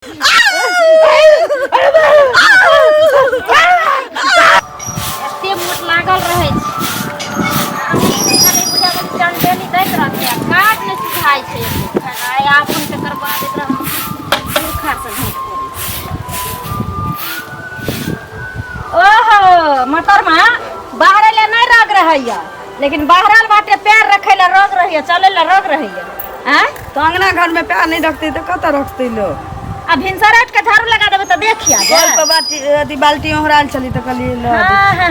एते मोट लागल रहै छै चंडेली दैत रहतै आ काज नहि सुझाइ छै आइ अपन तकर बाद एकरा हम पुरखासँ भेंट करै ओहो मोहतरमा, बाहरे ले नहि रग रहैया, लेकिन बाहरल बाटे पैर रखै ले रग रहैया, चलै ले रग रहैया। आँय? तऽ अंगना घर में पैर नहीं रखते तऽ कतऽ रखते लोग? आ भिनसर उठि के झाड़ू लगा देबै तऽ देखिया। कल पर बाटी अथी बाल्टी ओहराल छली तऽ कहलियै लऽ दे। हाँ,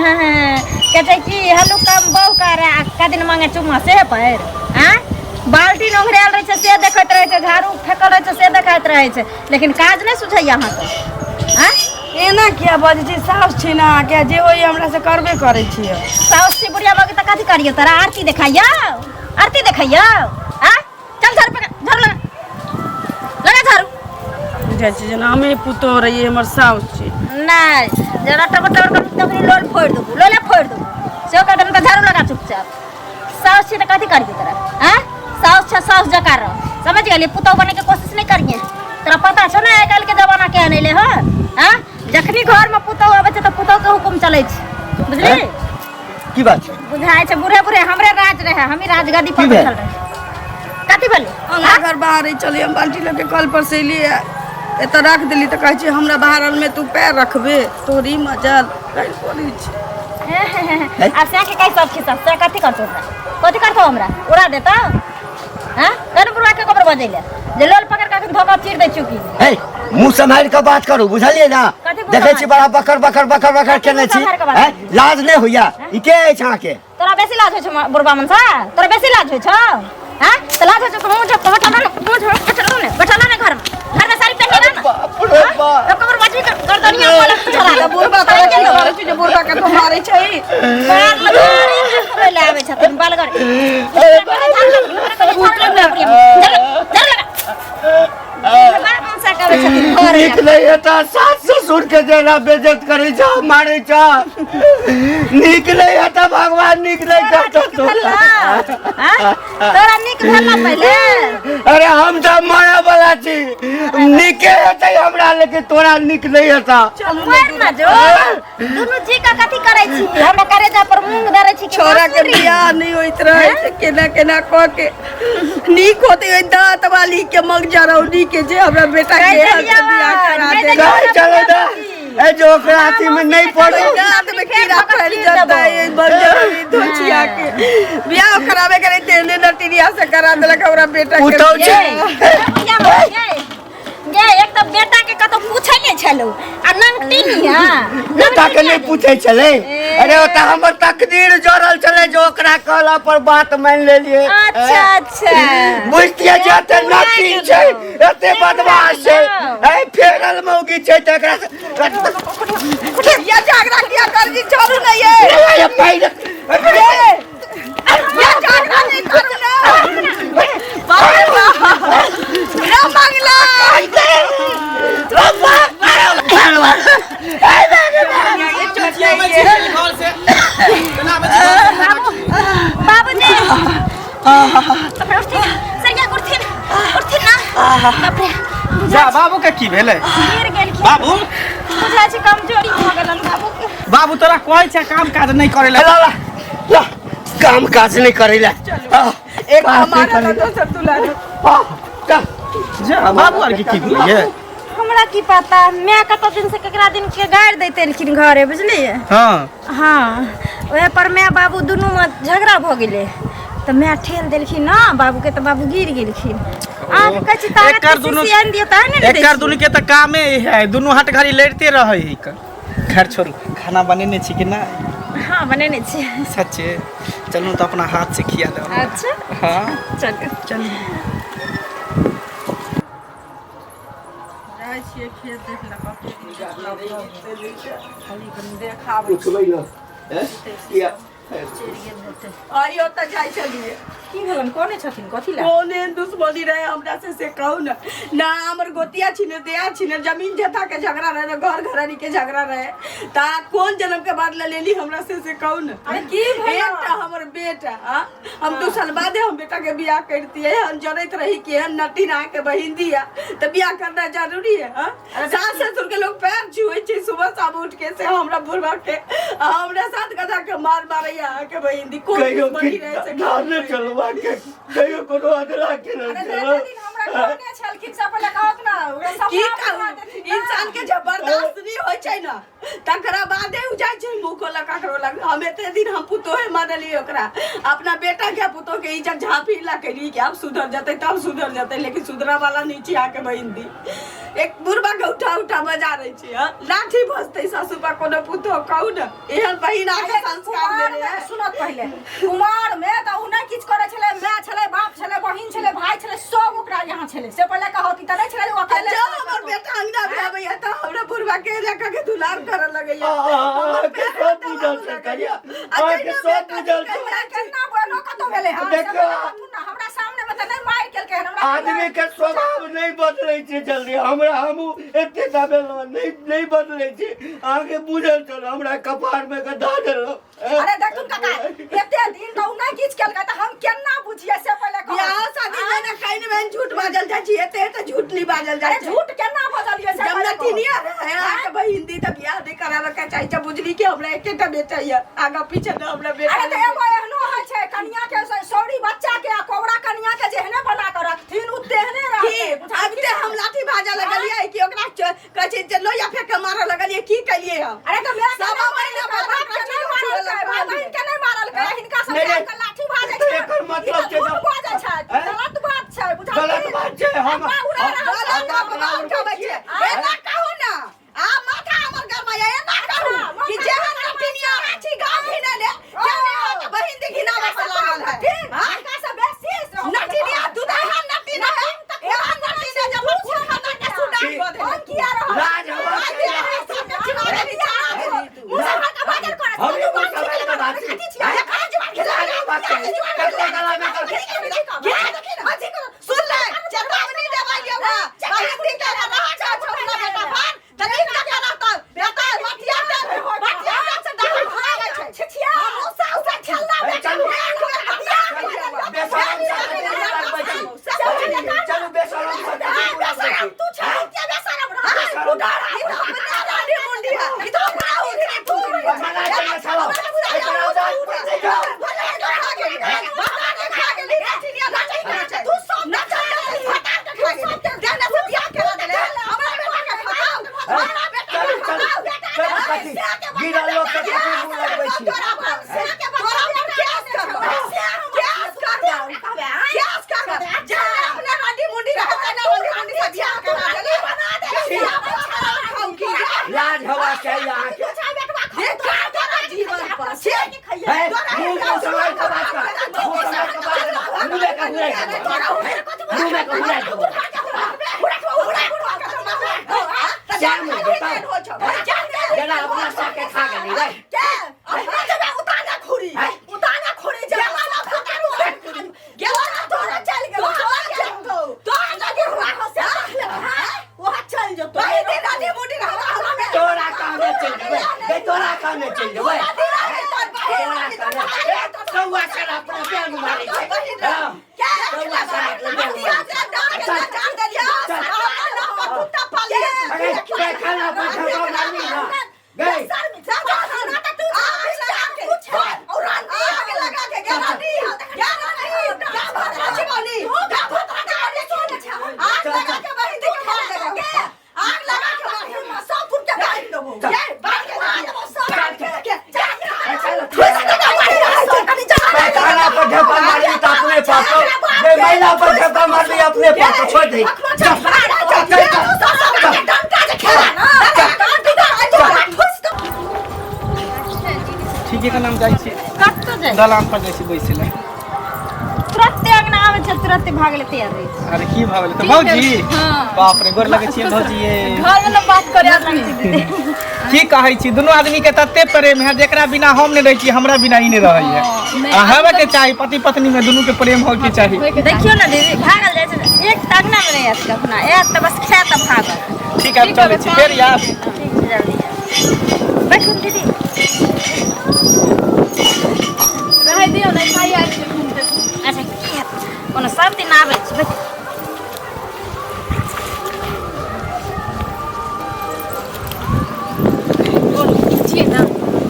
कहै छै कि हल्लू काम बहु करे आ कदिन मांगे चुम्मा से पैर। आँय, बाल्टी ओंघरायल रहै छै से देखैत रहै छै, झाड़ू फेकल रहै छै से देखैत रहै छै, लेकिन काज नहि सुझैया अहाँके। आँय? एना किया बजै छी? साउस छी ने अहाँके, जे होइए हमरा से करबे करै छियै। साउस छी बुढ़िया बाबू तऽ कथी करियौ? तोरा आरती देखाइयौ, आरती देखैयौ? आँय, चल झाड़ू पकड़, झाड़ू लगा, लगा झाड़ू। बुझाइ छै जेना हमे पुतोह रहियै, हमर साउस छी। नहि, जरा टबर टबर कर तखनी लोल फोड़ि देबू, लोले फोड़ि देबू। सेहो कह देलहुँ तऽ झाड़ू लगा चुपचाप। साउस छी तऽ कथी करबी तोरा? आँय, साउस छ, साउस जकाँ रह, समझ गेली? पुतोह बने के कोशिश नहि करिहे। तोरा पता छौ ने आइ काल्हि के जमाना केहन एलै हँ? आँय, जखनी घरमे पुतोह अबै छै तऽ पुतोह के हुकुम चलै छै, बुझली? की बात छै? बुझाइ छै बूढ़े बूढ़े हमरे राज रहे, हमही राजगद्दी पर की भेल? बैठल रहे। कथी भेलै? अंगना घर बाहर चली, हम बाल्टी लऽ के कल पर से एलियै, एतऽ राख देली तऽ कहै छै हमरा बाहर में तू पैर रखबे, तोरी मजल काल्हि पड़ै छै। आब से के कहि सब खिस्सा से कथी करतौ हमरा? कथी करतौ हमरा? उड़ा देतौ? हाँ, कन बुढ़वा के कबर बजैले जे लोल पकड़ के अखन धोखा चीर दै छियौ की? हे, मुँह सम्हारि कऽ बात करू, बुझलियै ने? कथी मुँह देखै छी सम्हारि? बड़ा बकर बकर बकर बकर कथी केने मुँह छी। सम्हारि कऽ बात हैं? करू? लाज नहि होइया? ई के अछि अहाँके? तोरा बेसी लाज होइ छौ बुढ़बा मनसा? तोरा बेसी लाज होइ छौ? हाँ, तऽ लाज होइ छौ तऽ मुँह झप बैठल रह ने, मुँह झप बैठल रह ने, बैठल रह ने घरमे, घरमे साड़ी पहिने रह ने। बाप रे बाप। तो कबर बजबी कर गर्दनिया बोले छोड़ा तऽ बुढ़बा तोरा की करै छै जे बुढ़बा के तू मारै छै? बाल लगै ले आबै छथिन बालगर। नीक नहि हेता, सास ससुर के जेना बेइज्जत करै छ, मारै छ, नीक नहि हेता, भगवान नीक नहि करता तोरा। तोरा नीक भेल ना पहिले? अरे, हम तऽ मरे वाला छी, नीके हेतै हमरा, लेकिन तोरा नीक नहि हेता। मर ना जो, दुनू जी का कथी करै छी? हमरा करेजा पर मूंग धरै छी कि? छोरा के मसूरी? बियाह नहीं होइत रहे से केना केना कऽ के नीक होते ओहि दाँत वाली के मगजरौनी के जे हमरा बेटा के कहि एहन से देलियै, बियाह करा कहि देलक। देलियै। नहीं चलो ना, ए जो ओकरा अथी में नहीं पड़ो। दाँत में कीड़ा फैल जाता है ई मगजरौनी धोचिया के। बियाह करावे के रहे तेने नटिनिया से करा देलक हमरा बेटा के पुतहु छै। बियाह। ये ये एक तऽ बेटा के कतौ पूछै नहि छलौ आ नंगटिनिया। बेटा के नहि पूछै छलै? अरे, ओ तऽ हमर तकदीर जोड़ल छलै जो ओकरा कहला पर बात मानि लेलियै। अच्छा। बुझतियै जे एते नटीन छै, एते बदमाश छै, ए फेरल मौगी छै, तऽ एकरा से ये झगड़ा किया कर जी? छोड़ू ना ये। ए, पैर। ये ये झगड़ा नहीं करू ना, बाप रे बाप, ना मांगला। बाबूजी, बाप रे, उठथिन सरिया, उठथिन, उठथिन ना, बाप रे। जा, बाबू के की भेलै? गिर गेलखिन। बाबू। बुझाइ छै कमजोरी भऽ गेलन बाबू के। बाबू, तोरा कहै छै काम काज नहि करै लए। ला ला ला, काम काज नहि करै ला। एक हमारा तो दोसर दुलारू। जा, बाबू आर के की भेलै ये? हमरा की पता, माय कतौ दिन से केकरा दिन के गारि दैत एलखिन घरे, बुझलियै? हाँ। हाँ, ओहे पर माय बाबू दुनूमे झगड़ा भऽ गेलै तऽ माय ठेल देलखिन ने बाबूके, तऽ बाबू गिर गेलखिन। अहाँके कहै छी ताकत एकर दुनू शीशी आनि दियौ तहन ने दै एकर छी। दुनू के तऽ कामे ई है, दुनू हट घड़ी लड़िते रहै है। खैर छोड़ू, खाना बनेने छी कि नहि? हाँ, बनेने छी। सच्चे? चलू तऽ अपना हाथ से खिया देब। अच्छा। हाँ। चलू। चलू। जाइ छियै खेत देख लऽ, कते दिन खाली कनि देखाबै। उठबै न, हैं? किया? चलि गेल होतै। आई ओतऽ जाइ छलियै। की भेलन, कोने छथिन, कथी लए? कोन एहन दुश्मनी रहे हमरा से से कहू ने। ना हमर गोतिया छी ने दया छी ने जमीन जथा के झगड़ा रहे, ने घर घरानी के झगड़ा रहे, ता कोन जन्म के बदला लेली हमरा से से कहू ने। अरे की भेल? एकटा हमर बेटा, हाँ? हम 2 साल बादे हम बेटा के बियाह करतियै, हम जनैत रही कि एहन नटीन अहाँके बहिन दिया तऽ बियाह करना जरूरी है। हाँ? सास ससुर के लोग पैर छुए छै सुबह शाम उठ के, से हमरा बुढ़वा के आ हमरा साथ गधा के मार मारैया अहाँके बहिन दी। कोन कहियो दुश्मनी रहे से धाने चलवा के कहियो कोनो अदला के नहीं अरे चलो। देखे दिन हमरा कहने छलखिन से पहिले कहत ना, ओकरा सब की नाम कहू, बता देथिन ना। इंसान के जब बर्दाश्त नहीं होइ छै ना तकरा बादे उ जाइ छै मुँह खोलऽ ककरो लग। हम एते दिन हम पुतोहे मानलियै ओकरा, अपना बेटा के पुतोह के इज्जत झाँपी ला करी कि आब सुधर जतै तब सुधर जतै, लेकिन सुधरा वाला नहीं छी अहाँके बहिन दी। एक बुढ़बा के उठा उठा बजा रहे छी, हाँ? लाठी भसतै सासु पर कोनो पुतोह, कहू ने एहन बहिन अहाँके अरे संस्कार कुमार देने में है। सुनत पहिले, कुमार में तऽ उ नहि किछु करै छलै, माय छलै, बाप छलै, बहिन छलै, भाय छलै, सब ओकरा यहाँ छलै। से पहिले कहत तऽ नहि छलै ओ अकेले। जब हमर बेटा अंगना में आबैया तऽ हमरा बुढ़बा के जा के दुलार करऽ लगैया। अहाँके सब बुझल छै करिया, अहाँके सब बुझल छै। हमरा केना बोलो कतौ भेलै हन? देखियौ। से पहिले कहथुन ने, हमरा सामने में तऽ नहि मारि केलकै हन हमरा। आदमी के स्वभाव नहीं बदलै छै जल्दी। हमरा हमहूँ एते टा भेलहुँ नहीं बदलै छै। अहाँके बुझल छल हमरा कपार में के धऽ देलहुँ। अरे देखथुन काका, एते दिन तऽ उ नहि किछु केलकै तऽ हम केना बुझियै से पहिले कहू। बियाह शादी में ना कहीं में झूठ बाजल जाइ छै, एते एते झूठ नहीं बाजल जाइ अरे छै। झूठ केना बजलियै से जब पहिले कहू। नतिनिया रहे अहाँके बहिन दी तऽ बियाह नहीं कराबे के चाही। जब बुझली कि हमरा एकेटा बेटा यऽ, आगाँ पीछे न हमरा बेटा। अरे तऽ एगो एहनो होइ छै कनिया के सौरी बच्चा के आ कोबरा कनिया के जेहने बना के रखथिन उ तेहने की रहतै। अब ते हम लाठी भाजा लगलियै कि ओकरा कहै छै जे लोहिया फेंक के मारऽ लगलियै, की कलियै हम? अरे तऽ माय के सवा नहि महीना मारलकै, बाद बाप के नहि मारलकै, भाय बहिन के नहि मारलकै, हिनका सब नहि, के नहि। आबिके लाठी भाजै छै। एकर मतलब ई तऽ छै झूठ जे- बाजै छै, हैं? गलत बात छै, बुझलियै? गलत बात छै, हम अब्बा उड़ा रहल छै। गलत बात बात कहबै छै। एना कहू ने, आ माथा हमर गरमाया, एना कहू कि जेहन नटिनिया अहाँ छी गाँव घिनेले, तेहने अहाँके बहिन दी घिनाबै से लागल है। हाँ? हिनका से बेसी नटिनिया तू तऽ एहन नटिन है, एहन नटिन है जे अपन खून खानदान के सुनार कऽ देने। हम किया रहल? लाज होबाक आज चाही। अहाँ सबके चिन्हारे नहीं चाहत। मुसहर के बाजल करत, हम तू एगो बात समय के बात छी। लाज होबाक चाही। ककरो गला में सुन ले, चेतावनी देबै यौआ। बहिन दी के रहा छै छोटला बेटा भान, तऽ नीक जकाँ रहतौ। बेटा मटिया तेल, मटिया तेल से दारू भागै छै। छिछिया। हमहूँ साउस से खेलना अरे बेटा, चलू। बेशरम बेशरम से कते मुँह लगबै छी। चलू बेशरम से कते मुँह लगबै छी। तू छही के बेशरम रह। ई तऽ अपने रानी मुंडी है। ई तऽ अपना उठे तू। मना केने छलहुँ। एकर औजात पर नहि जाउ। चलू चलू चलू, कथी गिरल लोक के कथी मुँह लगबै छी? लाज होबाक चाही अहाँके। है, मुँह को संभाल के बात कर, मुँह संभाल के बात कर। मुँह में के हुराइ देबौ, मुँह में के हुराइ देबौ। श्याम बताओ जेना अपना साके खा गेली रे। तोरा कहने चलि जेबै बे, तोरा कहने चलि जेबै, तोरा कहने। ए, कौआ सर अपने बेंग मारै छै। हाँ, कौआ सर अपने बेंग मारै छै। अरे पैखाना पर ठोका मारबी ना गई। पैखाना पर ठोका मारबी तऽ अपने पापो बे, महिला पर ठोका मारबी अपने पापो। छोड़ दे, चल चल चल चल। ठीक है, नाम जाइ छी। कतऽ जाइ? दलान पर जाइ छी बैसै लए। तुरन्ते अंगना आबै। छै तुरंते भागै लए तैयार रहै छै। अरे की भऽ गेलै तऽ ठीक भौजी? है, हाँ। बाप रे, गोर लगै छियै भौजी ये। घर में ना बात करे आदमी। की कहै छी, दुनू आदमी के तते प्रेम है जेकरा बिना हम नहि रहै छी, हमरा बिना ई नहि रहै है। नहि, आ हेबे के चाही, पति पत्नी में दुनू के प्रेम होय के चाही। होइके चाही। देखियौ ने दीदी, भागल जाइ छै, एक तगना में नहि आयत कखनो, आयत तऽ बस खायत आ भागत। ठीक है, ठीक चलै है, छी, फेर आयब। ठीक छै, जल्दी आयब। बैठू ने दीदी। रहै दियौ ने, खाइ आयल छै घूमते घूमते। अच्छा, की हैत, कोनो सब दिन आबै छी, बैठू। बोलू, ठीक छियै ने?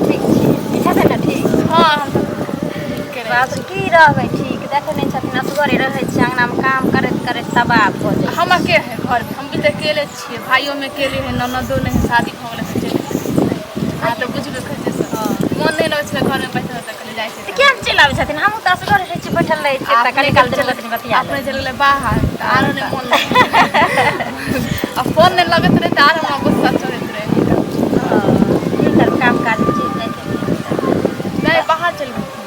ठीक छी, छथिन ने ठीक? हँ, हम तऽ ठीक रहै बाप रे, की रहबै ठीक, देखै नहि छथिन असगरे रहै छै, अङ्गनामे काम करैत करैत तबाह भऽ जाइ छी। हम के है घरमे, हम भी तऽ अकेले छियै, भाइयोमे अकेले है, ननदो नहि है, शादी भऽ गेलै से चलि गेलै। अहाँ तऽ बुझबे करै छियै, मन नहि लगै छलै घरमे बैठल, तऽ कहलियै जाइ तऽ छै। किया नहि चलि आबै छथिन? हमहूँ तऽ असगरे रहै छी, बैठल रहै छियै, तऽ कनी काल दुनू गोतनी बतिया अपने चलि गेलै बाहर तऽ आरो नहि मन लगै, आ फोन नहि लगैत रहै तऽ आरो हमरा गुस्सा चढ़ैत रहै। की करब, काम काज चलि जाइ छै। नहि, बाहर चलि गेलखिन,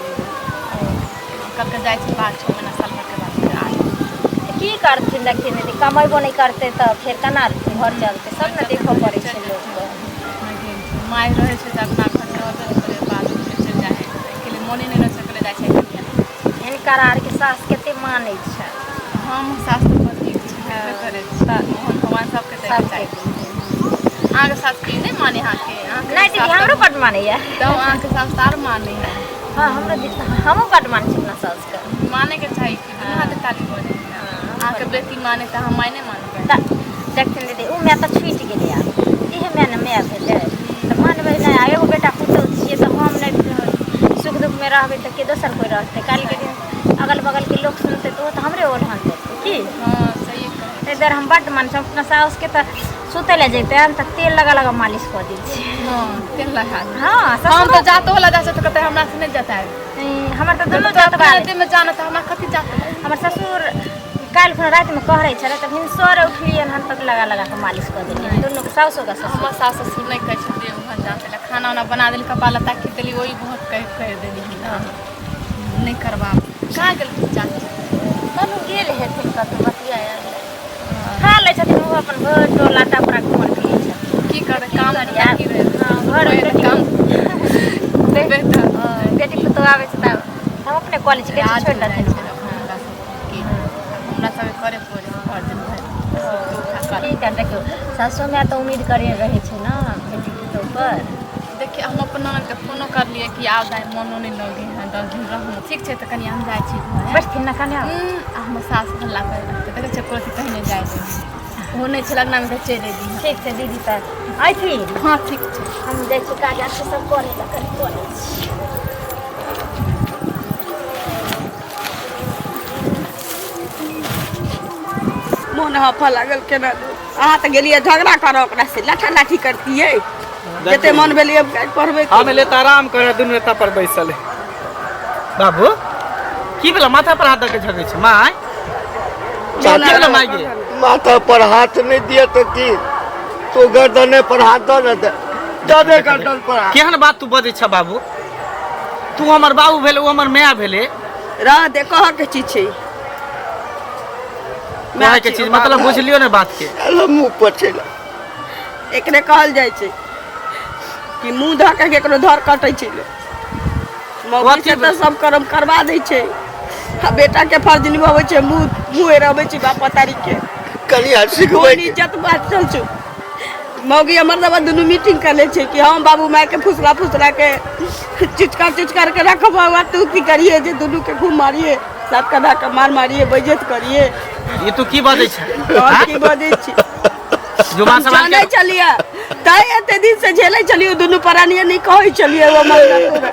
कब जाइ छै बाहर, 6 महीना साल भरके बाद फेर आयल। तऽ की करथिन? देखथिन दीदी, कमेबो नहि करतै तऽ फेर केना घर चलतै? सब ने देखऽ पड़ै छै लोकके। माय रहै छै तऽ अपना घर रहबे नहि करै, बाद फेर चलि जाइ हइ, अकेले मोने नहि रहै छै, अकेले जाइ छै कनिया। हिनकर आरके सास कते मानै छै। हम सास तऽ बड़ नीक छै, हेबे करै छै, मोहन भगवान सबके दैके सबके चाही। अहाँके सास की नहि माने अहाँके? अहाँके नहि दीदी, सास हमरो बड्ड मानैया। तऽ अहाँके सास तऽ आर माने है। हँ, हमरो दीदी, हमहूँ बड्ड मानै छी अपना सासके। माने के चाही कि दुनू हाथे ताली बजे। अहाँके बेटी माने तऽ हम माय नहि मानबै? तऽ देखथिन दीदी, ओ माय तऽ छुटि गेलै, आब इहे माय ने माय भेलै, तऽ मानबै नहि? आ एगो बेटा पुतहु छियै तऽ हम नहि सुख दुखमे रहबै तऽ के दोसर कोइ रहतै? काल्हिके दिन अगल बगलके लोक सुनतै तऽ ओ तऽ हमरे ओलहन देतै की? हँ, सही कहै। ताहि दुआरे हम बड्ड मानै छी अपना साउसके, तऽ सुतै लए जैतै तऽ तेल लगा लगा मालिश कऽ दै छियै। हँ, तेल लगा दे। हँ। हम ससुरो तऽ जातो वाला जाइ छै तऽ कहतै हमरा से नहि जतायब। हमर तऽ दुनू जतबा देहमे जाना तऽ हमरा कथी जात। हमर ससुर काल्हि खुना रातिमे कहरै छलै तऽ भिनसरे उठलियै हन तक लगा लगा कऽ मालिश कऽ देलियै दुनूके, साउसोके ससुर। हमर सास ससुर नहि कहै छै देह उहाँ जाते ला, खाना उना बना देली, कपड़ा लत्ता खींच देली, वही बहुत कहि कहि देली। नहि करबा। कहाँ गेलखिन चाची? कतहु गेल हेथिन, कतहु बतिया खा लै छथिन ओ अपन भरि टोला टपरा घूमल फिरै छथिन। की करबै, काम करिया? की रहै? हँ, घर ओहे काम बेहतर। हँ, बेटी पुतहु आबै छै तऽ हम अपने कॉलेज के राज छोड़ि हो जाइ देथिन। छै हमरा सबके, की हमरा सबके करे पड़े घर दिन भरि सुत उठा कर। की कर, देखियौ, सासो माय तऽ उम्मीद करे रहै छै ने बेटी पुतहु पर। देखिए, हम अपन ननदके फोनो करलियै कि आउ दाइ, मोनो नहि लगे है, 10 दिन रहू। ठीक छै, तऽ कनि हम जाइ छी घर। बैठथिन ने कने। आ हमर सास हल्ला करे लगतै, देखै छियै, कोइ कहीं नहि जाइ छै, ओहो नहि छै लगनामे तऽ चलि अयली। ठीक छै दीदी, तऽ अयथिन। हँ, ठीक छै। हम जाइ छी काज आर सब करे लए, कनि कऽ लै छी। मोन हफऽ लागल केना दू। अहाँ तऽ गेलियै झगड़ा करऽ ओकरा से, लाठा लाठी करतियै, जते मन भेलियै पढ़बै। हम एले तऽ आराम करे, दुनू एतऽ पर बैसल है। बाबू, की भेला? माथा पर हाथ दऽ के झगै छै माय, की भेला माय गे? माथा पर हाथ नहीं दिया तो की तो गर्दने पर हाथ दो न दे, दे दे गर्दन पर हाथ। केहन बात तू बजै छ बाबू? तू हमर बाबू भेले, ओ हमर माय भेले। रह दे, कहऽ के चीज छै। कहै के चीज मतलब बुझलियो ने बात के। अरे मुंह पर छेला। एकरे कहल जाइ छै कि मुँह धऽ के केकरो धर कटै छै लोक। मौगी से तऽ सब कर्म करवा दै छै आ बेटा के फर्ज निभाबै छै, मुँह मुँह एरबै छै बाप पतारी के। कनिया सिखबै कोन इज्जत बाँचल छौ? मौगी हमर दबा दुनू मीटिंग कर ले छै कि हम बाबू माय के फुसला फुसला के चिचकार चिचकार के रखब, आ तू की करिए जे दुनू के खूब मारिए, सात कधा के मार मारिए, बेइज्जत करिए। ई तू की बजै छ? और की बजै छी? जुबान हम संभाल जानै के। छलियै तैं एते दिन से झेलै छलियै, दुनू प्राणी नहि कहै छलियै, ओ मरदा तोरा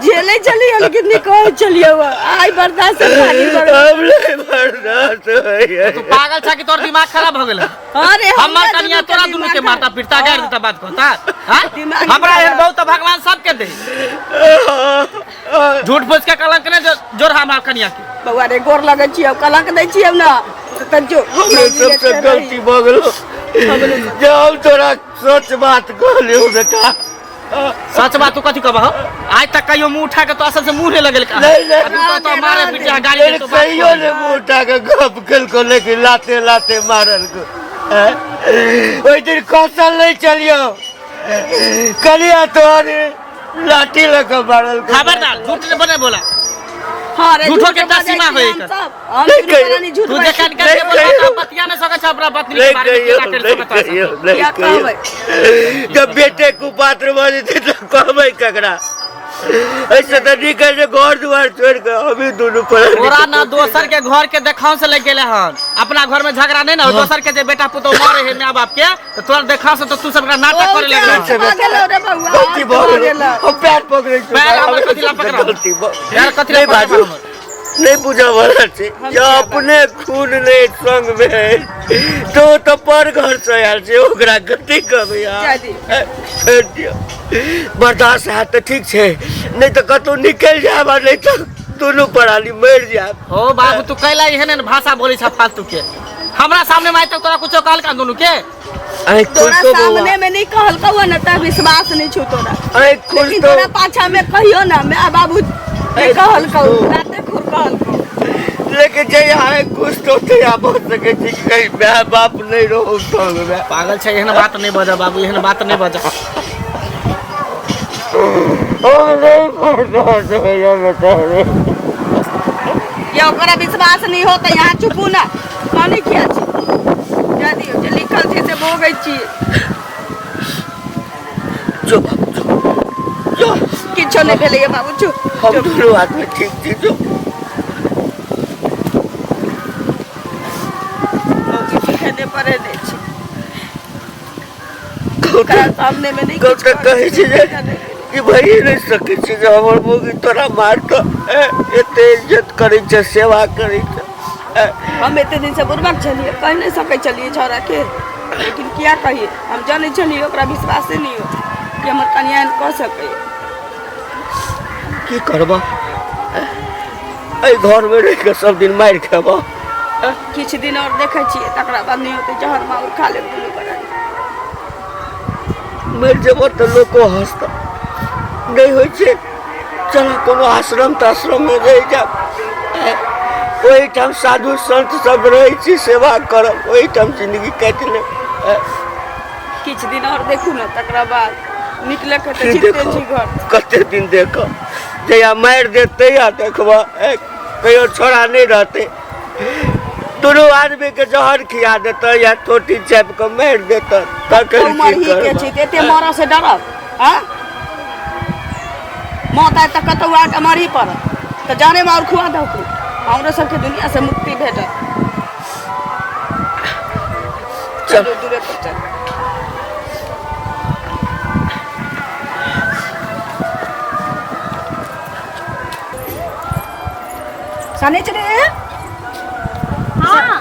झेलै छलियै लेकिन नहि कहै छलियै, ओ आइ बर्दाश्त से खाली कर। हम नहीं बर्दाश्त होइए। तू पागल छ कि तोर दिमाग खराब हो गेल? अरे हमर हमरा कनिया दुनू के तोरा दुनू के दिमाग माता पिता गारि देता, बात कहता हाँ? दिमाग हमरा एहन खराब। बहुत तऽ भगवान सबके दे। झूठ फूस के कलंक ने जोड़ हमरा कनिया के। बौआ रे, गोर लगै छियौ, कलंक दै छियौ ने तऽ जो। हमरे सबसे गलती भऽ गेलो जे हम तोरा सच बात कहलियौ बेटा। सच बात तू कथी कहबह आज तक कहियो मुंह उठा के तो असल से मुंह नहीं लगेल का नहीं, नहीं। आ तू तो मारे पीटे गाली लेकिन दे तो बात कहियो ने मुंह उठा के गप केलको लेकिन लाते लाते मारल को ओहि दिन कौशल नहीं चलियो कलिया तोहर लाठी लऽ कऽ मारल को। खबरदार झूठ ने बने बोला हाँ रे झूठो झूठ के बाजै सीमा छी होय हम एकर। सब। हम नहीं दुनू कहियो। प्राणी झूठ तू बाजै देखन छी। करके नहीं बोला कहियो। तो बतिया नहीं सकै छ अपना पत्नी के नहीं बारे में कहियो केना करि नहीं सकत है कहियो नहीं किया कहियो कहबै? जब बेटे कुपात्र भऽ जेतै तऽ कहबै ककरा ऐसे तऽ नीक है जे घर दुआर छोड़ि कऽ हमही दुनू प्राणी तोरा ना दोसर के घर के देखाव से लग गेले हन अपना घर में झगड़ा नहीं ना हो दोसर के जे बेटा पुतोह मरे है माय बाप के तो तोरा देखाव से तो तू सबका नाटक करे लगल अच्छा, भऽ गेलौ रे बौआ, गलती भऽ भऽ गेलौ। गेलौ। हम पैर पकड़ै छी पैर हमर कथी ला पकड़ब? गलती भऽ- पैर कथी ला नहीं पकड़ब बाजू हमर? नहीं बुझऽ वाला छै हम जँ किया अपने खून नहि संग मे तो ओ तऽ पर घर से आयल छै ओकरा कथी कहबै अहाँ? जाय दियौ। ए, छोड़ि दियौ बर्दाश्त हैत तऽ ठीक छै नहि तऽ कतहु निकलि जायब आ नहि तऽ दुनू प्राणी मरि जायब हो बाबू तू कैला एहन एहन भाषा बोलै छ फालतू के हमरा सामने में आइ तक तोरा कुछो कहलका दुनू के आँखि तोरा खुलतो बौआ सामने में नहीं कहलकौ हन त विश्वास नहीं छौ तोरा आँखि लेकिन खुलतो तोरा पाछा में कहियो ना मैं बाबू नहीं कहलकौ राते खुर कहलकौ लेकिन जे आँखि खुलतो तहिया भऽ सकै छै कि कहीं माय बाप नहि रहौ संगमे पागल छै एहन बात नहीं बजा बाबू एहन बात नहीं बजा हम नहीं बर्दाश्त होइया बेटा रे या ओकरा विश्वास नहीं हो त यहाँ चुपू ना कने किया छी जा दियौ जे लिखल छै से भोगै छी जो बाबू जो जो किछो नहि भेलैया बाबू चुप हम चुप दुनू आदमी ठीक छी जो सिखेने पढ़ेने छी ओकरा सामने में नहीं गौतम किछु कहै छै जे ई भइए नहि सकै छै जे हमर मौगी तोरा मारतऽ एते इज्जत करै छै सेवा करै छै हम एते दिन से बुड़बक छलियै कहि नहि सकै छलियै छौड़ाके लेकिन किया कहियै हम जनै छलियै ओकरा विश्वासे नहि हो कि हमर कनिया एहन कऽ सकैए की करबह एहि घरमे रहि कऽ सब दिन मारि खेबह किछु दिन आओर देखै छियै तकरा बाद नहि होतै जहर माहुर खा लेब दुनू प्राणी मरि जेबह तऽ लोको हँसतह नहि होइ छै चल कोनो आश्रम ताश्रममे रहि जायब ओहिठाम साधु संत सब रहै छी सेवा करब ओहिठाम जिंदगी काटि लेब किछु दिन आओर देखू ने तकरा बाद निकलके तऽ की जीते देखब छी घर कते दिन देखब जहिया मारि देत तहिया देखबह कहियो छोड़ा नहि रहतै दुनू आदमी के जहर खिया देतै या चोटी चापि कऽ मारि देतै तखन की मरही के करबै छी तऽ एते मरऽ से डरब आँ मौत आयत तऽ कतहु आके मरही पड़त तऽ जाने मार खुआ दऽ ओकरो हमरो सबके दुनिया से मुक्ति भेटत चल। चलू दूरे पर चल शनिचरी हाँ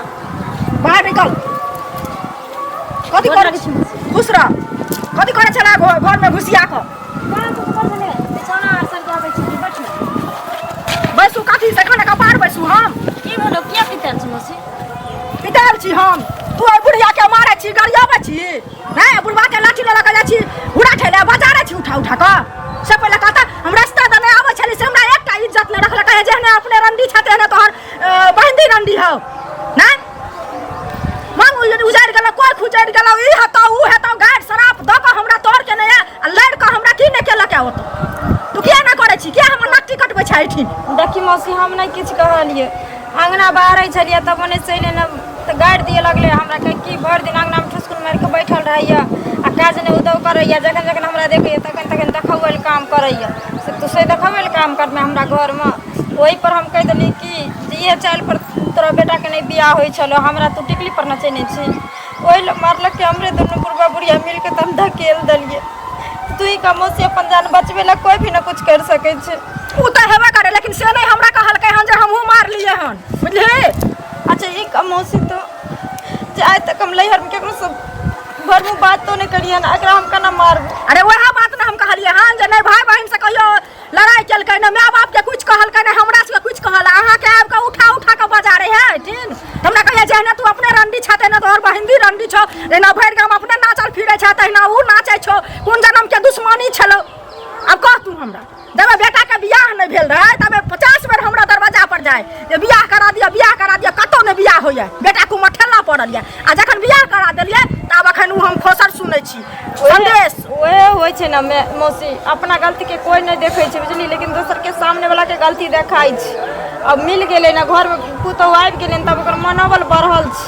बाहर निकल कथी कर खुश रह कथी करे छला घर में घुसिया कऽ बैसू कथी से खाना कपार बैसू हम की भेलो किया पिताल छी मौसी पिताल छी हम तू ओहि बुढ़िया के मारै छी गरियाबै छी नहि बुढ़वा के लाठी लऽ कऽ जाइ छी हुरा ठेले बजारै छी उठा उठा कऽ से पहिले कहता हम रास्ता दने आबै छली से हमरा एकटा इज्जत नहि रखलकै है जेहने अपने रंडी छे तेहने तोहर बहिंदी रंडी हौ नहि मांग उजाड़ि गेलौ कोइ खुजाड़ि गेलौ ई हेतौ ऊ हेतौ गारि शराप दऽ कऽ हमरा तोड़ के नहि आ लड़ि कऽ हमरा की नहि केलक ओतऽ तू किया नहि करै छी किया हमर नाक कटबै छै एहिठिन देखी मौसी हम नहि किछु कहलियै अङ्गना बाहरै छलियै तब ओने से अयलै ने तऽ गारि दिअ लगलै हमरा कहै कि भरि दिन अङ्गनामे ठुसकुन मारि कऽ बैठल रहैया आ काज नहि उदौ करैया जखन जखन हमरा देखैया तखन तखन देखौअल काम करैया से तू से देखौअल काम करमे हमरा घरमे ओहि पर हम कहि देलियै कि जे इहे चालि पर तोरा बेटाके नहि बियाह होइ छलौ हमरा तू टिकली पर नचेने छी ओहि लए मारलक कि हमरे दुनू बुढ़बा बुढ़िया मिलके तऽ हम धकेल देलियै तू ही कह मौसी अपन जान बचबै लए कोइ भी ने कुछ करि सकै छै ओ तऽ हेबे करे लेकिन से नहि हमरा कहलकै हन जे हमहूँ मारलियै हन बुझलिही अच्छा ई कह मौसी तो जे आइ तक हम नैहरमे केकरो से भरि मुँह बातो नहि करियन एकरा हम केना मारबो अरे वएह बात ने हम कहलियै हन जे नहि भाय बहिन से कहियो लड़ाइ केलकै नहि माय बापके किछु कहलकै नहि हमरा सबके किछु कहल अहाँके आबि कऽ उठा उठा कऽ बजारै है एहिठिन हमरा कहैया जेहने तू अपने रंडी छह तेहने तोहर बहिन भी रंडी छौ एना भरि गाम अपने नाचल फिरै छै तहिना उ नाचै छौ कोन जनम के दुश्मनी छलौ हमरा। जब बेटा के बियाह नहि भेल रहै तबे 50 बेर हमरा दरवाजा पर जाय जे बियाह करा दिअ, बियाह करा दिअ, कतौ नहि बियाह होइए, बेटा कुमार ठेला पड़ल यऽ। आ जखन बियाह करा देलियै तब अखन ओ हम खोसर सुनै छी संदेश। ओहे होइ छै ने मौसी, अपना गलतीके कोइ नहि देखै छै बुझली, लेकिन दोसरके सामने वालाके गलती देखाइ छै। अब मिल गेलै ने घरमे पुतहु आबि गेलै ने, तब ओकर मनोबल बढ़ल छै,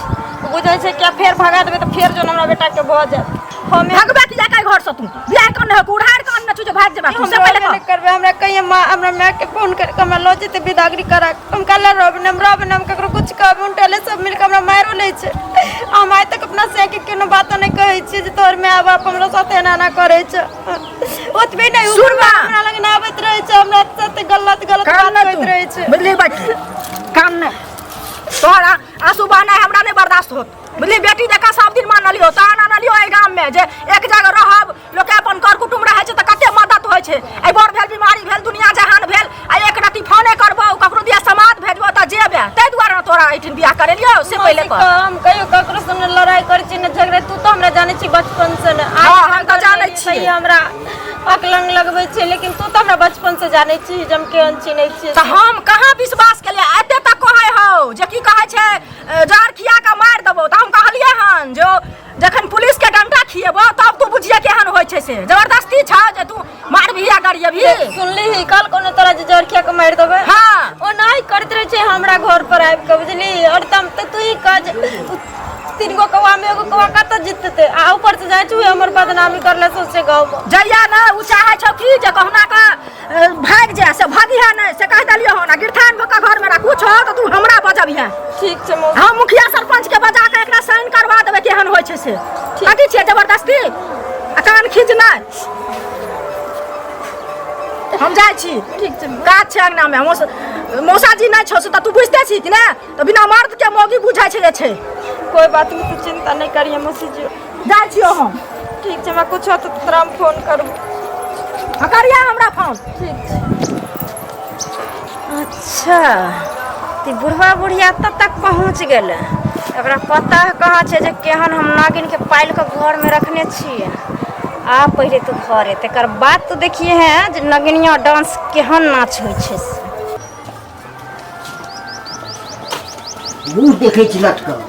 बुझै छै कि फेर भगा देबै तऽ फेर जन हमरा बेटाके भऽ जायत। हमे भगबे कि जाके घर से तू बियाह कर ने उड़ाड़ के अन्न छु जे भाग जेबा तू, से हम पहिले रहबे कह। नहि करबै। हमरा कहिए माँ हमरा मायके फोन करके हमरा लऽ जेतै बिदागरी करा के, हम काल्हि रहबै ने, हम रहबै ने, हम ककरो किछु कहबै उल्टले सब मिलके हमरा मारिओ लै छै। हम आइ तक अपना से के कोनो बातो नहि कहै छियै जे तोहर माय बाप हमरा साथे एना एना करै छै। ओतबे नहि, सुन ऊपर बा। हमरा लग नहि आबैत रहै छै, हमरा साथे गलत गलत कान बात नहि कहैत तू रहै छै। बुझली बेटी, कान नहि, तोहर आंसू बहनाइ हमरा नहि बर्दाश्त होत बुझली। बेटी जकाँ सब दिन मानलियो तहन आनलियो एहि गाम में जे एक जगह रहब, लोक अपन कर कुटुम्ब रहै छै तऽ कते मदद होइ छै। एहि बड़ भेल बीमारी भेल दुनिया जहान भेल आ एक रति फोने करबो, ककरो दिया समाद भेजबो तऽ जेबे, ताहि दुआरे ने तोरा एहिठिन बियाह करेलियो से पहिले मौसी कह। हम कहियो ककरो से ने लड़ाई करै छी ने झगड़ा, तू तऽ हमरा जानै छी बचपन से ने। हाँ, हम तऽ जानै छियै। हमरा अकलंग लगबै छै, लेकिन तू तऽ हमरा बचपन से जानै छी जे हम केहन छी नहि छी। तऽ हम कहाँ विश्वास केलियै? एते तक कहै हौ जे की कहै छै जहर खिया कऽ मारि देबो, तऽ हम कहलियै हन जो जखन पुलिस के डंडा खिएबो तब तू बुझिए केहन होइ छै, से जबरदस्ती छौ जे तू मारबही आ गरियबही। सुनली ही कल कोनो तरह जे जहर खिया के मारि देबै? हाँ। ओ नहि करैत रहै छै हमरा घर पर आबि कऽ बुझली। और तम तऽ तू ही कह जे उ तीन गो कौआ में एगो कौआ कतऽ जीततै, आ ऊपर से जाइ छै हमर बदनामी करले सौंसे गाँव में। जहिया ने ओ चाहै छौ कि जे कहुना कऽ भागि जाए, से भागिहे नहि, से कहि देलियै हन। आ गिरथान भऽ कऽ घरमे राख, कुछ हो तऽ तू हमरा बजबिहे। ठीक छै मौसी। हम मुखिया सरपंच के बजा के एकरा साइन करवा देबै केहन होइ छै से। कथी छियै जबरदस्ती आ कान खींच नहि। हम जाइ छी, ठीक छै, काज छै अंगना में। मौसाजी नहि छौ से तऽ तू बुझिते छी कि ने, तऽ बिना मर्द के मौगी बुझै छै जे छै। कोई बात नहीं, तू चिंता नहीं करिए मौसी जी, जाइ छियौ हम। ठीक छै, हमरा कुछ होत तऽ तोरा हम फोन करबो। हाँ, करिया हमरा फोन। ठीक छै। अच्छा ते बुढ़वा बुढ़िया तब तक पहुँच गेलै, ओकरा पता कहाँ छै जे केहन हम नागिन के पालि कऽ घर में रखने छियै। आ पहिले तू घरे तकर बाद तू देखिए हैं जे नगिनिया डांस केहन नाच होइ छै से। मुँह देखै छी लटकल।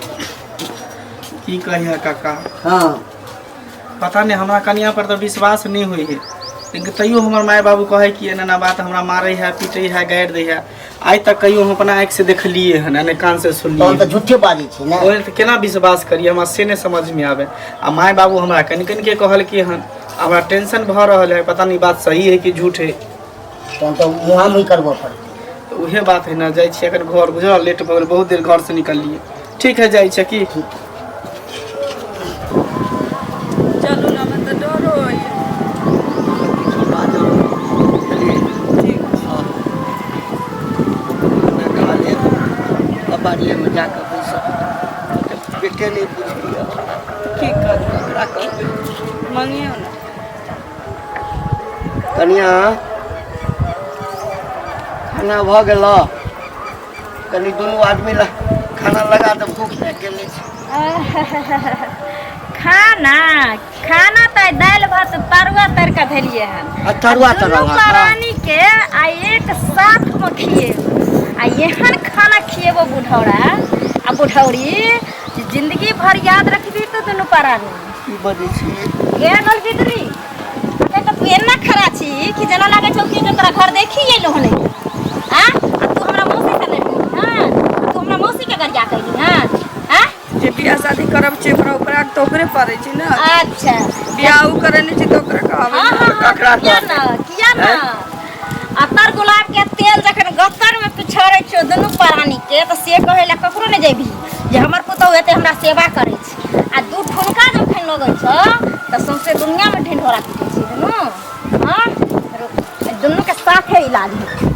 की कहिया काका? हाँ। पता नहीं, हमरा कनिया पर तऽ विश्वास नहीं होइ है, लेकिन तैयो हमर माय बाबू कहै कि एना एना बात, हमरा मारै है, पीटै है, गारि दै है। आइ तक कहियो हम अपना आँखि से देखलिए हन आ नहि कान से तहन सुनलिए। तऽ झूठे बाजै छी ने। ओहि तऽ केना विश्वास करिए, हमरा से नहि समझमे आबै। आ माय बाबू हमरा कनि कनिके कहलकै हन, हमरा टेंशन भऽ रहल है, पता नहीं बात सही है कि झूठ है। तहन तऽ मुँहा मुँही करबऽ पड़तै। तऽ उहे बात है ने, जाइ छियै अखन घर, बुझल लेट भऽ गेल बहुत देर घर से निकललिए। ठीक है, जाइ छियै की। चलू ने, हमरा तऽ डरो होइए। ठीक। खाना खा लेब आ बाड़िएमे जाकऽ बैसब। बेटे नहि बुझैए हमरा। की करबै? ककरा कहबै? मंगियौ ने। कनिया, खाना भऽ गेल? कनि दुनू आदमी ला खाना लगा दे, भूख लागि गेल अछि। खाना खाना तऽ दालि भात तरुआ तर के धेलियै हन। आ तरुआ दुनू तरल हँ। प्राणी के आ एक साथ में खिएबो, आ एहन खाना खिएबो बुढ़ौरा आ बुढ़ौरी जे जिंदगी भर याद रखबी तू दुनू प्राणी। की बजै छी? गे नलबिदरी, अरे तऽ तू एना खड़ा छी कि जेना लागै छौ कि जे तोरा घर देखी अयलौ हन। आ आ तू हमरा मौसी से लड़ली हन? आ तू हमरा मौसी के गरिया कैली हन? आ जे बियाह शादी करब छै ओकरा ओकरा तऽ ओकरे पड़ै छै ने। अच्छा। बियाह उ करे नहि छै तऽ ओकरा कहबै। हाँ हाँ हाँ। ककरा किया कहबै? न किया न अतर गुलाब के तेल जखन गत्तर में पिछड़ै छौ दुनू प्राणी के, तऽ से कहै लए ककरो नहि जेबही जे हमर पुतहु एते हमरा सेवा करै छै। आ दू ठुनका जखन लगै छौ तऽ सौंसे दुनिया में ढिंढोरा पीटै छै दुनू। हाँ रुक, एहि दुनू के साथे इलाज हेतै।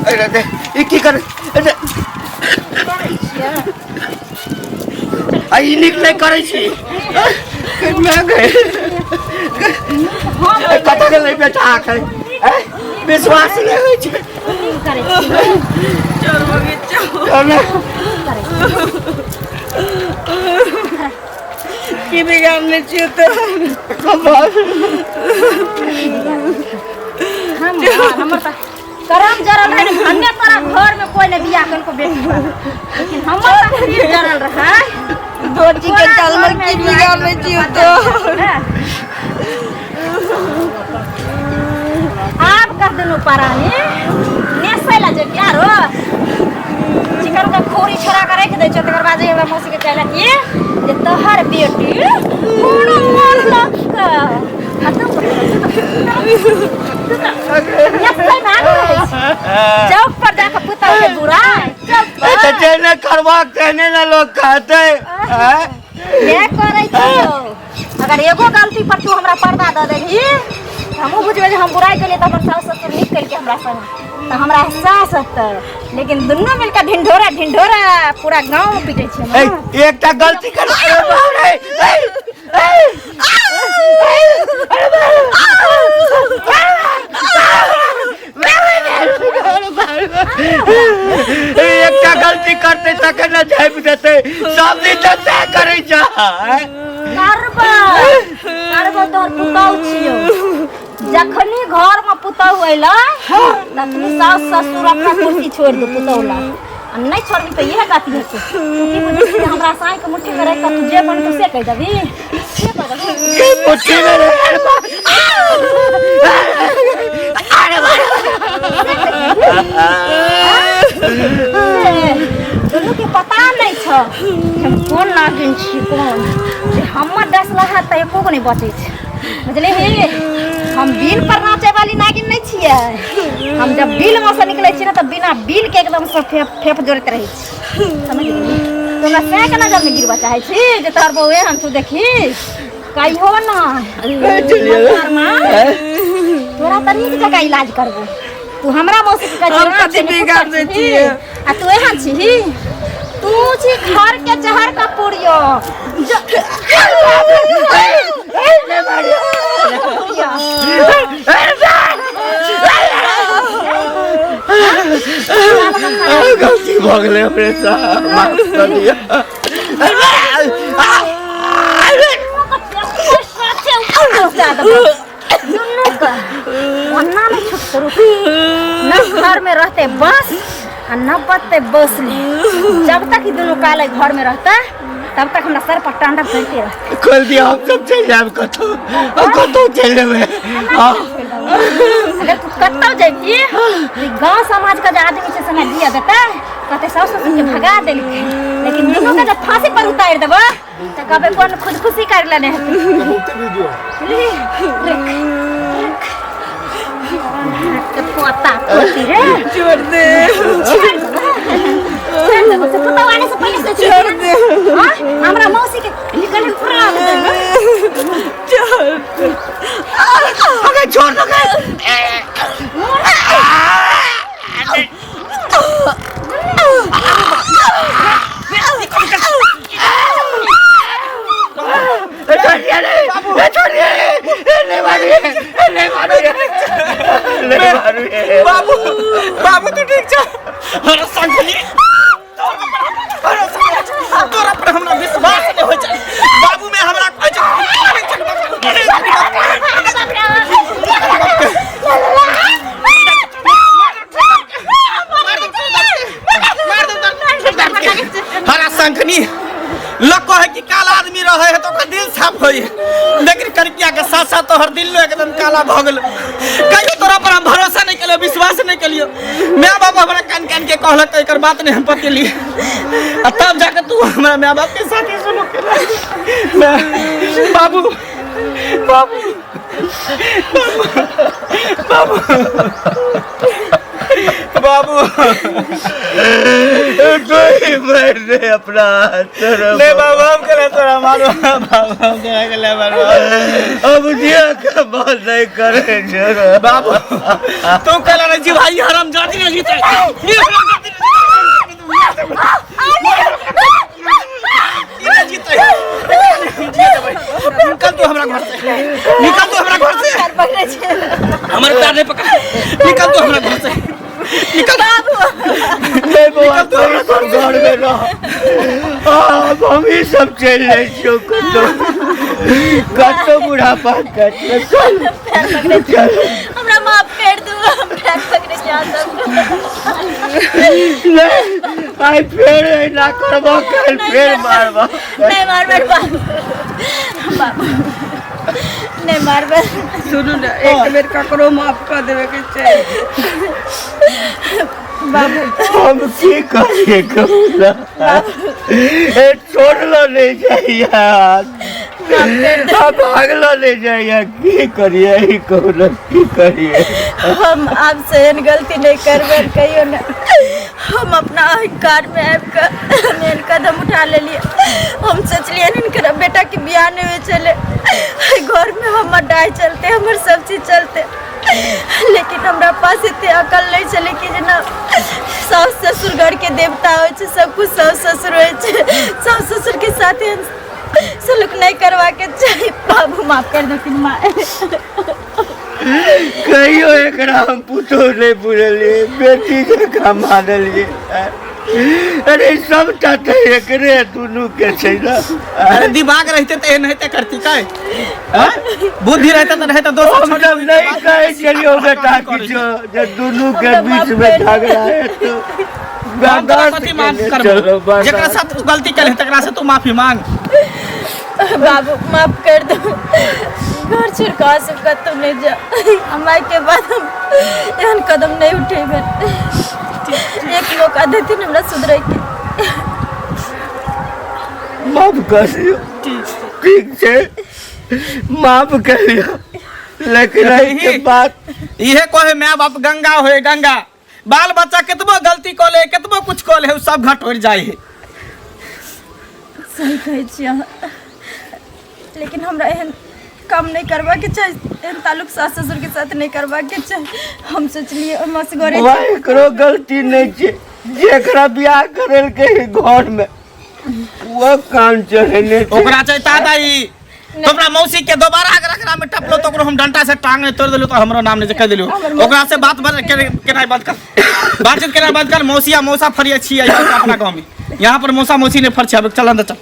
अरे रे, ई की करे? अरे, आ ई नीक नहि करै छी। मैं गए, कतऽ गेलै बेटा अखन? विश्वास नहि होइ छै। करै छी। चल बगीचा। चल। की की बिगाड़ने छियौ तो हम हमर तऽ करम जरल रहे ने हन्ने तोरा घर में कोई नहीं बियाह कनको बेटी बा। लेकिन हमर तकलीफ जरल रहे धोती के चाल में की बिगाड़ने छियौ तो आब कर देलू परानी नेसै ला जे आरो चिकन के खोरी छोड़ा के राखि दै छौ तकर बाद जे हमरा मौसी के कहला कि जे तोहर बेटी कोनो मन लग आ तू नेसै भाग रहै छै। चौक पर जाके पुतहु के बुराइ चौक ए, पर तऽ जेहने करबाक तेहने ने लोक कहतै आँय? के करै छियौ अगर एगो गलती पर तू हमरा पर्दा दऽ देबही तऽ हमहूँ बुझबै जे हम बुराइ केलियै तऽ हमर साउस ससुर नीक केलकै हमरा संग तऽ हमरा एहसास हेतै लेकिन दुनू मिलके ढिंढोरा ढिंढोरा पूरा गाँव मे पीटै छै ए, एकटा गलती कर अरे बाप रे ए, ए, ए, एकटा गलती करतै तखन ने झाँपि देतै सब दिन तऽ सएह करै छै करबो करबो तोहर पुतहु छियौ जखनी घर में पुतहु अयलै तखनी सास ससुर अपना कुर्सी छोड़ि दू पुतहु ला आ नहि छोड़बी तऽ इएह गति हेतौ तू की बुझै छी हमरा साँइ के मुट्ठी में राखि कऽ तू जे मन तू से कहि देबही से कहि देबही के मुट्ठी में रे अरे बाप अरे बाप दुनू के पता नहीं छौ हम कोन नागिन छी कोन जे हमर डस लहा तऽ एको गो नहि बचै छै बुझलिही हम बिल पर नाचे वाली नागिन नहीं छियै हम जब बिल में से निकलै छियै ने तऽ बिना बिल के एकदम से फेप फेप जोड़ैत रहै छी समझ गेली तो हमरा सएह के नजर में गिरबा चाहै छी जे तोहर बौए एहन छौ देखी कहियो ना तोरा तऽ नीक जकाँ इलाज करबो तू हमरा मौसी के कहै हम छी कथी बिगाड़ दै छियै? आ तू एहन छिही तू छी घर के जहर का पुड़ियो गलती भऽ गेलै हमरे साहब माफ कऽ दिअ ओना नहि छुटतौ रुक न घर में रहते बस आ न बचते बस ले जब तक ई दुनू काले घर में रहते तब तक हमरा सर पर टांडव करते रहते खोल दिया हम सब चलि जायब कतहु हम कतहु चलि जेबै हँ। अगर तू कतौ जेबही ई गांव समाज के जे आदमी छै से हमरा दिया देतै कहते साउस ससुर के भगा देलकै लेकिन दुनू के जब फांसी पर उतारि देबो तऽ कहबै कोन खुदकुशी कर लेने हेतै बुझलिही? रख, रख। के पोता पोती रे छोड़ दे छोड़ देबो से पुतहु आने से पहिले से छोड़ दे हाँ? हमरा मौसी के निकल पूरा छोड़ अगे छोड़ दो गे। ए, छोड़ दिया रे ए, छोड़ दिया रे ए, नहीं मारू रे ए, नहीं मारू रे नहीं मारू रे बाबू बाबू तू ठीक छ हमरा संगली तोरा पर हमरा विश्वास नहि होइ छै बाबू में हमरा कहै छै हरा शंखनी लोग कहे कि काला आदमी रहे है तो ओकर दिल साफ होई लेकिन कनकिया के साथ साथ तोहर दिल एकदम काला भऽ गेल कहियो तोरा पर हम भरोसा नहीं केलियो विश्वास नहीं केलियो माय बाप हमरा कान कान के कहलक तऽ एकर बात नहीं हम पतियली आ तब जाके तू हमरा माय बाप के साथ ही सुलूक केलक। बाबू बाबू बाबू बाबू तू ही मार दे अपना हाथ रे नहीं बाबू हम केले तोरा मारो बाबू हम तोरा केले मारो अब जिया के बात नहीं करे जरा बाबू तू कहला नहीं जी भाई हराम जाति नहीं जीते ये हराम जाति नहीं जीते निकल तू हमरा घर से निकल तू हमरा घर से हमर पैर नहीं पकड़ निकल तू हमरा घर से निकल नहीं बौआ तू अपन घर में रह अब हम ही सब चलि जाइ छियौ कतौ कतौ बुढ़ापा कटले चल पैर पकड़े छी। चल हमरा माफ कर दू, हम पैर पकड़े छी अहाँ सबके। नहीं, आइ फेर एना करबो, काल्हि फेर मारबो। नहीं मारबै बाबू, बाबू नहीं मारबै। सुनू ने, एक बेर ककरो माफ कऽ देबे के छै। बाबू, हम की करिए कहू ना? ए छोड़लो नहीं जाइए, भागलो नहीं जाइए, की करिए ई कहू ना, की करिए? हम आपसे एहन गलती नहीं करबै कहियो ना। हम अपना अहंकार में आबि कऽ हम एहन कदम उठा लेलियै। हम सोचलियै हिनकर बेटा के बियाह नहीं होइ छलै, एहि घर में हमर डाय चलते, हमर सब चीज चलते, लेकिन हमरा पास एते अकल नहीं छलै कि जेना साउस ससुर घर के देवता होइ छै, सब कुछ साउस ससुर होइ छै, साउस ससुर के साथ एहन सलूक नहीं करवा के चाही। बाबू, माफ कर देथिन माँ। कहियो एकरा हम पुतोह नहि बुझलियै, बेटी जकाँ मानलियै। अरे सबटा तऽ एकरे दुनू के छै ने। अरे दिमाग रहते तऽ एहन हेते करती काय? हाँ? बुद्धि रहते तऽ रहते दोसर हम जब नहीं कहै छलियौ बेटा किछो जे दुनू के बीच में झगड़ा हेतौ, हम तोरा बर्दाश्त कथी माफ केने करबो? चलो, जेकरा बर्दाश्त। साथ तू गलती केलही तकरा से तू माफी मांग। बाबू, माफ कर दो। घर छोड़ कऽ सब कतौ नहीं जा। हम के बाद हम एहन कदम नहीं उठेबै। एक मौका देथिन हमरा सुधरै के। माफ कर दियौ। ठीक छै, माफ कर दियौ, लेकिन एहिके बाद इहे कहे माय बाप गंगा होए गंगा। बाल बच्चा केतबो गलती कऽ ले, केतबो कुछ कऽ ले, उ सब घटोर जाइ है। सही कहै छी अहाँ, लेकिन हमरा एहन काम नहीं करबाके चाही, एहन ताल्लुक सास ससुर के साथ नहीं करबाके चाही। हम सोचलिए हम असगरे। बौआ, एकरो गलती नहि छै। जेकरा बियाह करेलकै घर में वो कान चढ़ेने छै। ओकरा चैता दाई तोरा मौसी के दोबारा अगर एकरा में टपलो तो ओकरो हम डंटा से टांग में तोड़ देलू, तो हमरो नाम नहीं कह देलू। ओकरा से बात बंद केनाइ बंद कर, बातचीत केनाइ बंद कर। मौसी आ मौसा फरिया छियै अपना गाँव में, यहाँ पर मौसा मौसी नहीं फर छै। चल अंदर चल।